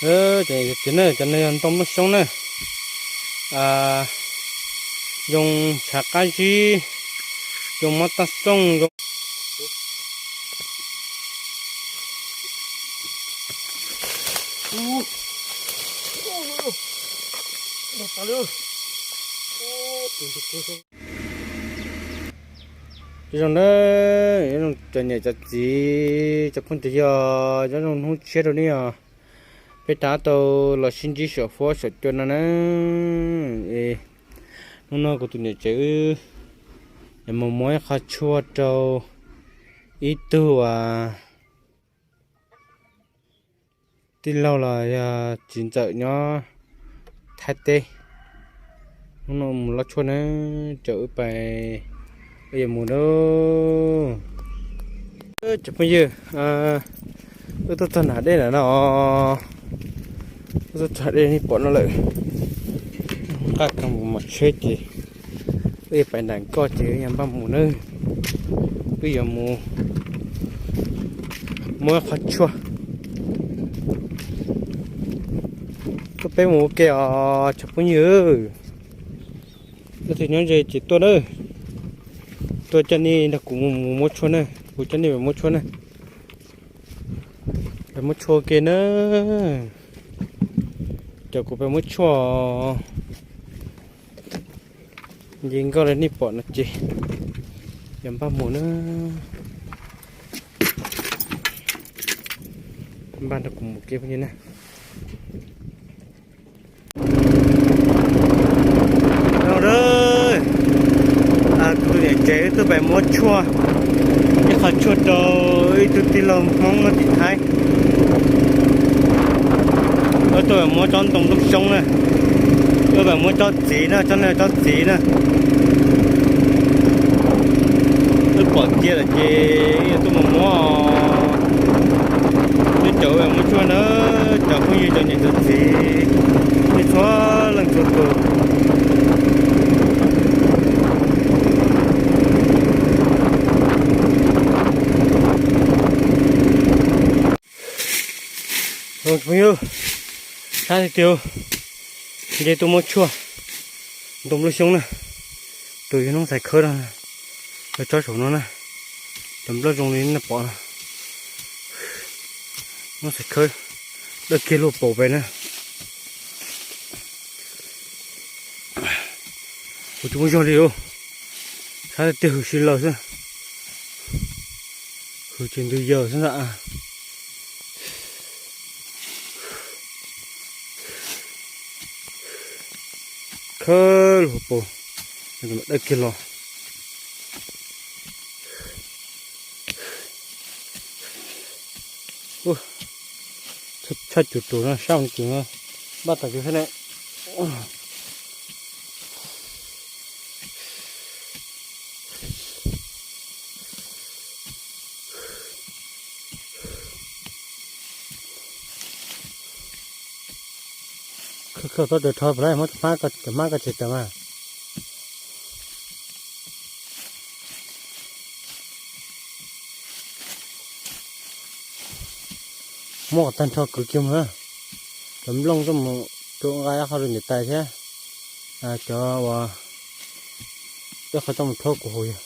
Ces na, cov no yog ntoo nplooj xyoob na, zoo tshav qab zib, zoo mob tab xooj, zoo. Zoo na, cov niam cov txiv cov phooj ywg, yog zoo hnub tshiab rau nej os. Peb rov tau los sib ntsib saum huab saum cua no na. Hnub no kuv tus niam tsev wb yuav mus muab ib qho tshuaj rau ib tug tij laug los yog txiv ntxawm nyob Thaib teb. Hnub no mus lov tshuaj na, caum wb pais, wb yuav mus na. Cov phooj ywg, wb tuaj txog nram dej lawm no, wb tuaj txog dej nej pom no lawm. Nqaj kawg mus mos tsheb ces wb yuav pais nram koj ces wb yuav npaj mus na. Wb yuav mus muab qhov tshuaj. Koj peb mus ua ke os cov phooj ywg. Leej twg nyob ze ces tuaj na, tuaj coj nej nrog kuv mus muab tshuaj na, kuv coj nej pais muab tshuaj na. Pais muab tshuaj ua ke na, caum kuv pais muab tshuaj. Nce nkoj li nej pom no ces yuav npaj mus na, npaj nrog kuv mus ke phooj ywg na. Kuv tus niam tsev wb tuaj pais muab tshuaj, ib qho tshuaj rau ib tug tij laug Hmoob nyob tim Thaib. Wb tuaj pais muab tsob ntoo nplooj xyoob na, wb pais muab tsob txiv na, tsob no tsob txiv na. Wb pom cia lawm ces wb yuav tuaj mus muab. Wb caum wb muab tshuaj na, cov phooj ywg cov niam cov txiv, nej txhua leej txhua tus. Phooj ywg, sab tiag tiag, nce tuaj muab tshuaj ntoo nplooj xyoob na. Tus yog Noob Xais Khawb no, yog tsob saum no na, cov nplooj zoo li nej pom no. Noob Xais Khawb dawb kiag luaj paus pes na. Kuv tsis muaj zog li os, sab tiag hws si laws xwb, hws tsis ntws yawm xwb ntag. Khawb luaj paus, dawb kiag los. Tshaj cuv tus no sab mus cuv no, npaj tas cuv xwb ne. Khawb khawb txhob raws rho pem lawm, muab hmab, hmab koj tsev tawm mas. Muab kom tag nrho kwv kiag mus na. Cov nplooj tuaj mus rau nqa ib qho rau ntiav tais thiab. Cov uas ib qho coj mus rhaub kuv haus yog.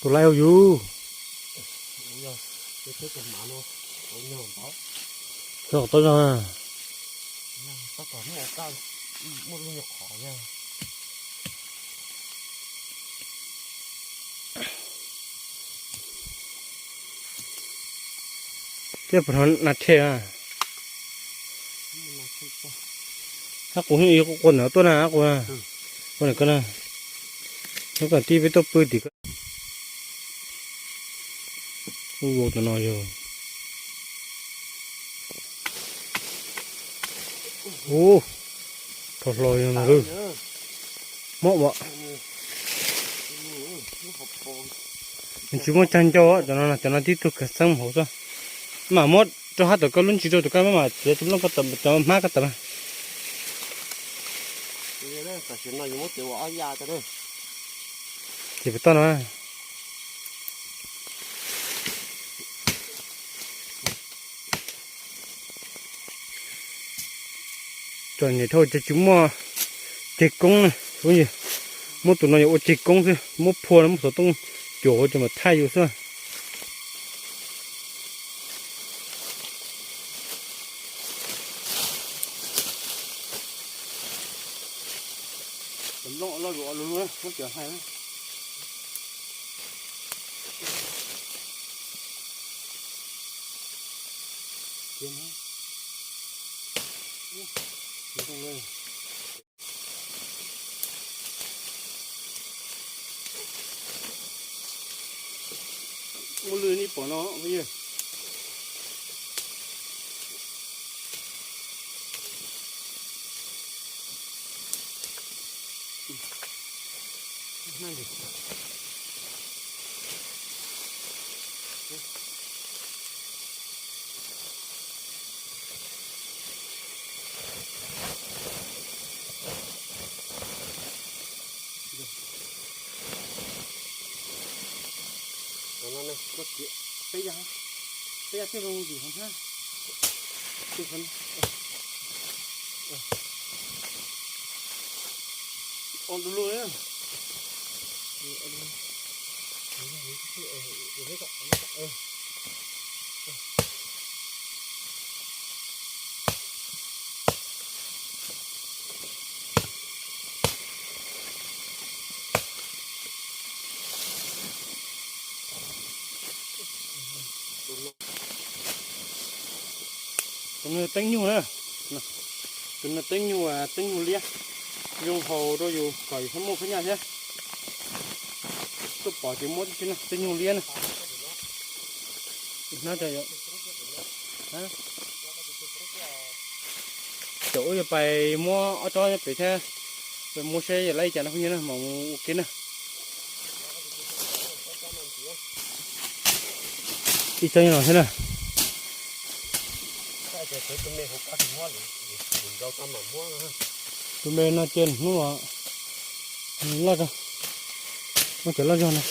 Tus laiv hauv yus. Xyov kom tau zog na. Thiab puas hnov nas rhe a? Hab quas, quas ntawm tuaj na, quas, quas ntawm ko na. Nyob kom tij peb tuaj pw tim ko. Ub, tus no yog, ub, rho hlo yog no lawm. Mob as. Nws tsis muaj cag ncauj, cov no, cov no tib tug kawg xeeb hauv xwb. Mam muab rau hab tom koj lub ntsis rau tom koj, mam txiav tus nplooj koj tawm, cov hmab koj tawm mas. Tam sim no yus muab txiav ua ob yam tas na. Ces puas tau no. Txom nyem dhau ces tsis muaj ceg koob na. Muab tus no yog ua ceg koob xwb, muab phua muab xov tooj cuam ua ces mam thaij yus xwb. Muaj lwj nej pom no phooj ywg. Peb yam, peb yam tej zoo yus qhov hnab. O du lug. Tus no teeb nyuj na. Tus no teeb nyuj, teeb nyuj liab, zoo haus rau yus kom yus txhob muaj phab nyaj thiab. Tuaj pom ces muab tib si na, teeb nyuj liab na. Ces wb yuav pais muab ob tsob nyob pem thiab, pais muab seb yog laib cas no phooj ywg na, mam mus ua ke na. Ib tsob nyob no thiab na. Tus me no cia hnub no loj zog, muab cov loj zog no.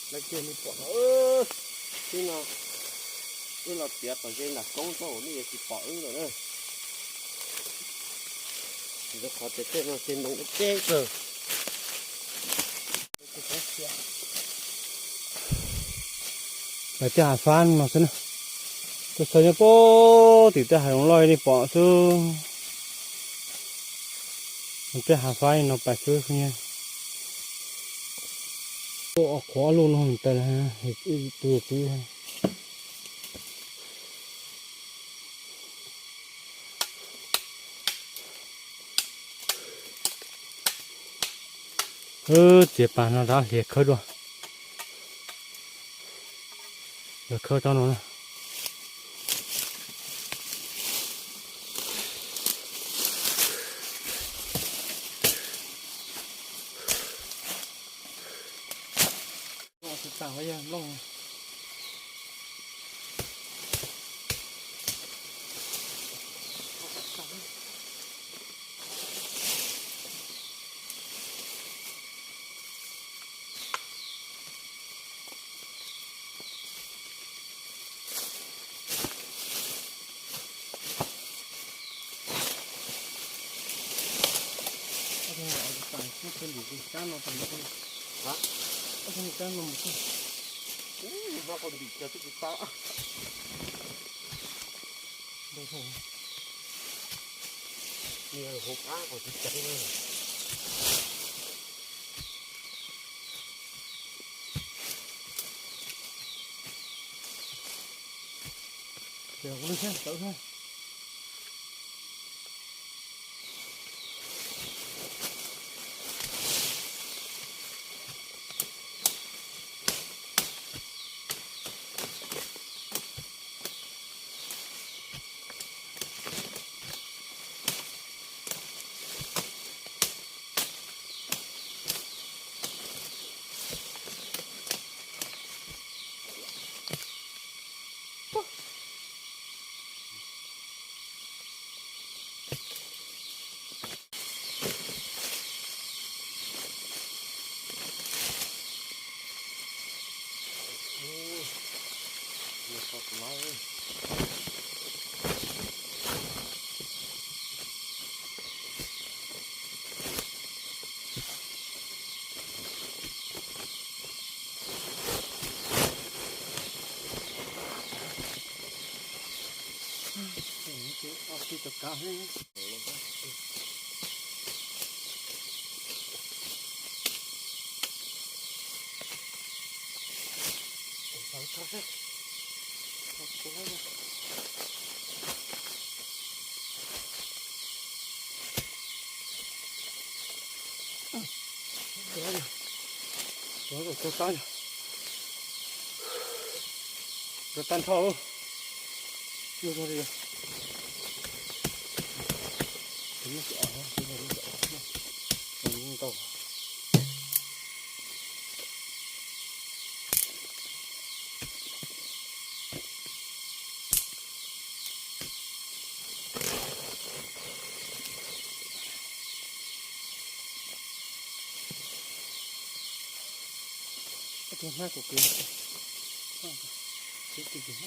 Lawv kiag li pom no, tib no wb los piav qhov ze nram koob tsob hauv nej yuav tsis pom wb lawm na. Ntawd qhov tias tej no ces ntoo ua teb kawg. Lawv tej hav fab no xwb na, tuaj txog nyob puag tim tej hav zoov loj nej pom xwb. Tej hav fab no pais xwb. Qhuav ob lub no tas, tus txiv. Txiav pas no rov hliav khawb dua. Khawb tsob no na. Cab no tau, cab no mus. Ub, no koj ntim kiag twb tsis tau. Hauv qab kom tsis ceev na. Ces ua li thiab tawm thiab. Cov tag nrho. Tus hnab kuv kwv, kwv kwv.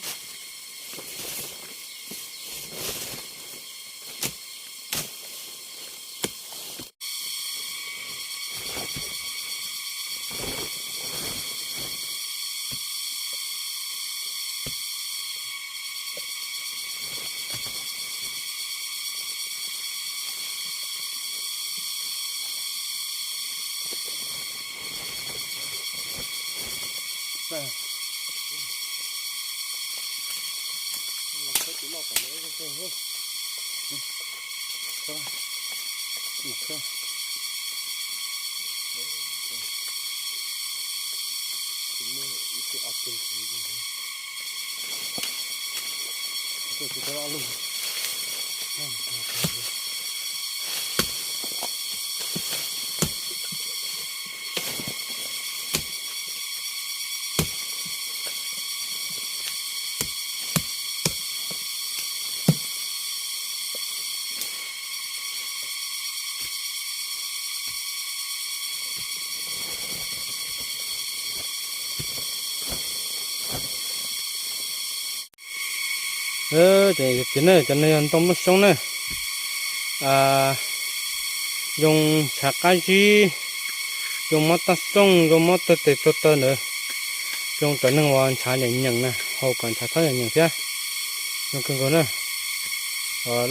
Ces cov no yog ntoo muaj xyoob na, yoo ntshav qab zib, yoo mob tag xooj, yoo mob tag tes tag taw ntawd, yoo raws neeg uas ntshav nyeem nyeem na, haus kom ntshav txhob nyeem nyeem thiab, zoo kawg nkaus na.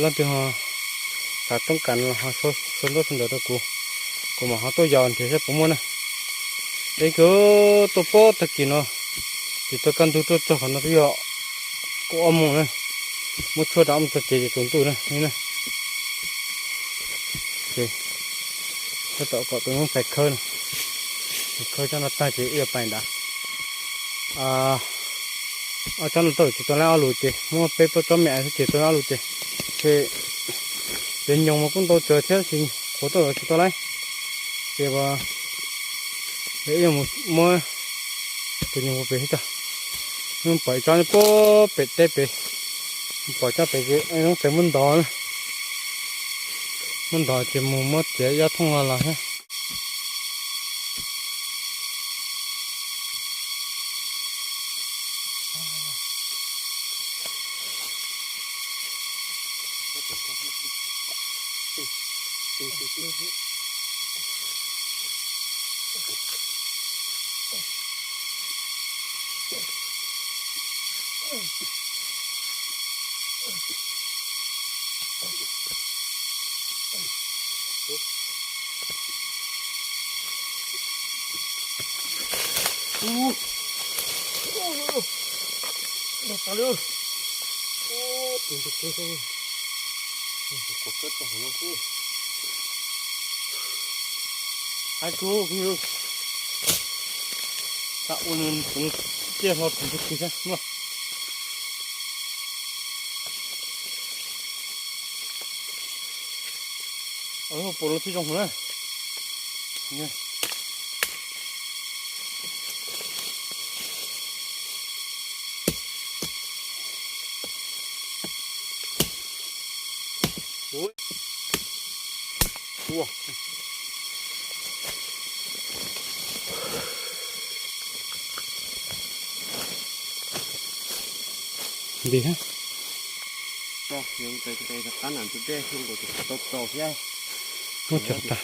Leej twg ho xav toob kas los ho sau ntaub sau ntawv rau kuv, kuv mam ho tuaj yos nrhiav saib puas muaj na. Es kuv tuaj pab tag kis no, tsis tau kaj ntug tuaj txog qhov no twb yog kaum ob moos na, muab tshuaj rau ob txog cev ces tsaus ntuj na. Tab tom kom tus noob tais khawb no, khawb tsob no tag ces wb yuav pais nrad. Ob tsob no tau tsis tau laib ob lus ces muab peb plaub tsob me xwb ces tau ob lus ces, ces, ces nyoos mas kuj ntau tsawv thiab tab sis qhuav tau tsis tau laib. Ces ua, ces ib yuav mus muab tus nyoos ua pem xwb tso. Pom ib tsob nyob pem teb pem, pom tsob pem ces noob tais muab ntov na, muab ntov ces mus muab txiav ib ob thooj los los thiab. Hais kuv, kuv yuav xav ua nws tiaj hlo tus tus kiag thiab no. Pom lub thiab zoo na. Nti ha. Muab tso tas.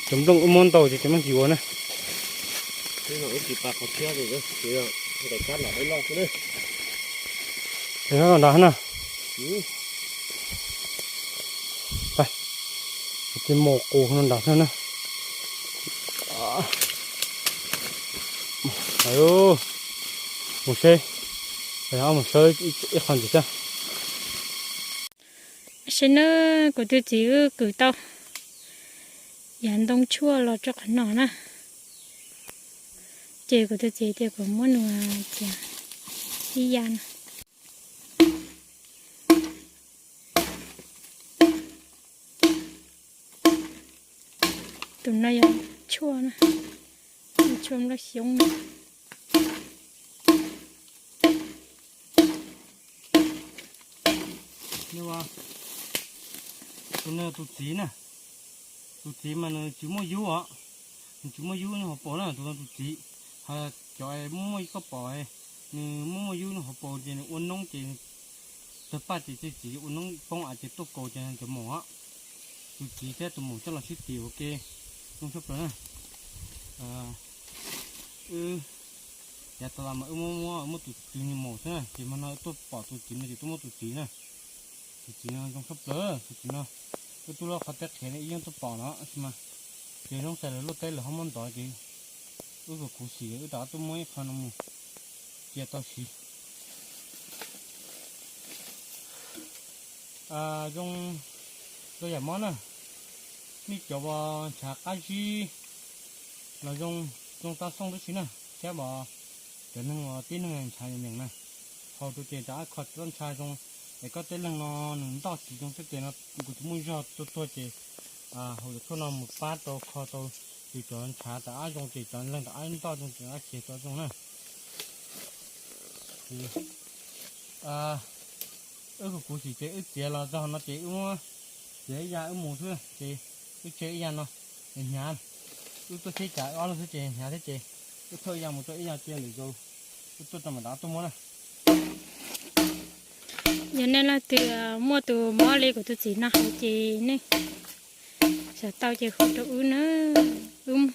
Cov nplooj wb muab ntau ces cov muab ntsis ua na. Ces no nrad na. Ces mus qus no nrad xwb na. Mus seb, mus sawb ib qho ntxiv thiab. Seb na, kuv tus txiv wb kwv tau yav ntoo tshuaj los rau qhov no na. Ces kuv tus txiv tias kuv muab nws txiav ib yam no. Tus no yog tshuaj na, tshuaj nplooj xyoob na. Tus no tus txiv na, tus txiv mas nws tsis muaj yub os, nws tsis muaj yub nyob hauv paus na, tus no tus txiv. Ho cov muaj muaj koj pom, nws muaj muaj yub nyob hauv paus ces nws ua noob ces tawg paj ces txiv ua noob poob av ces tuaj kaus ces cov maum os. Tus txiv thiab tus maum coj los sib tim ua ke zoo tshaj plaws na. Wb yav tas los mas wb muab muab muab tus txiv nws maum xwb na, ces mas no wb tuaj pom tus txiv no ces tuaj muab tus txiv na. Tus txiv no zoo tshaj plaws, tus txiv no wb tub lub qhov teb qhiav ib yeej tuaj pom no tab sis mas ces zoo xais lawv luaj teb lawv ho muab ntov ces wb kuv khuv xim wb rov qab tuaj muab ib qho no mus cia tau siv. Zoo, zoo yam mob na, nej cov uas ntshav qab zib los zoo, zoo tau xoo tib si na, thiab mas cov neeg uas tib neeg ntshav nyeem na, haus rau ces rov qab kho txoj ntshav zoo, es koj tej leeg no nws ntoj tsis zoo xwb ces no kuv tsis muaj zog tuaj tuag ces haus cov tshuaj no mus pab tau kho tau, ces cov ntshav rov qab zoo ces cov leeg rov qab ntoj zoo ces rov qab khiav tau zoo na. Wb kuv khuv xim ces wb txiav los txog no ces wb muab txiav ib yam wb mus xwb ces wb tseg ib yam no, hnyav, wb tuaj tsheb cas wb ob leeg xwb ces hnyav thiab ces wb thauj ib yam mus rau ib yam cia lwm zaus wb tuaj rau mam rov tuaj muab na. Yog nej leej twg muaj tus mob li kuv tus txiv no hauv ces nej xav tau ces hu rau wb na, wb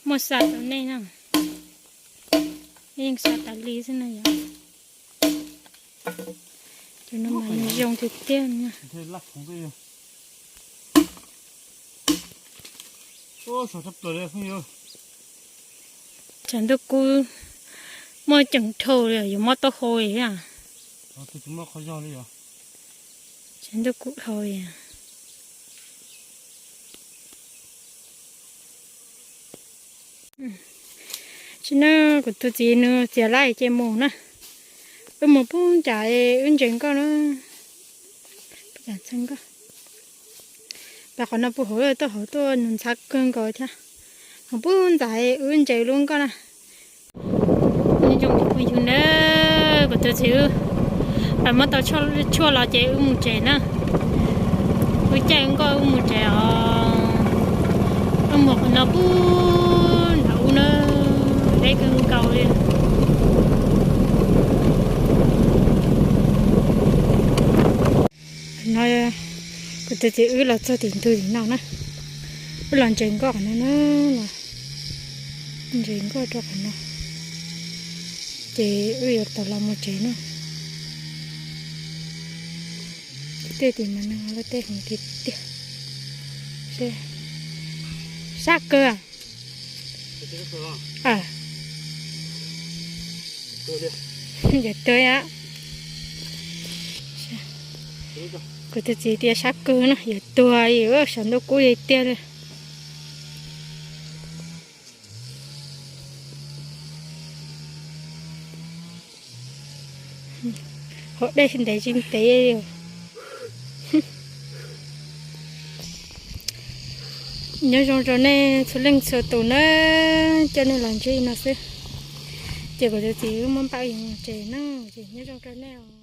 muaj xa rau nej na. Yeej xa tas li xwb na yom. Cov no mas nws zoo tiag tiag na. Tshav ntuj kub muaj ceem dhau li yuav mob taub hau li a. Tshav ntuj kub dhau li. Tsis na, kuv tus txiv nws txiav lawm ces mus na. Wb mus pub ntsais wb ntses nkauj na. Pas qhov no puag hauv tuaj hauv tuaj nws ntxhab kawg nkaus thiab. Mus pub ntsais wb ntses lub nkauj na. Nyob zoo phooj ywg na, kuv tus txiv wb pais muab tau tshuaj los ces wb mus tsev na. Wb caij nkoj wb mus tsev os. Wb mus qhov no pub nram ub na, deb kawg nkaus li. No kuv tus txiv wb los txog tim ntug tim no na, wb los ntses nkoj qhov no na, los ntses nkoj rau qhov no. Ces wb yuav tau los mus tsev no. Tej tim mas neeg ua tej heev tiag tiag. Sab kawg. Yuav tuag. Kuv tus txiv tias sab kawg no, yuav tuag li, sawv ntuj kub li tiag li. Haus dej ntev tsis ntev li. Nyob zoo rau nej txhua leej txhua tus na, coj nej los ntsib no xwb. Ces kuv tus txiv muab npaj mus tsev na, ces nyob zoo rau nej.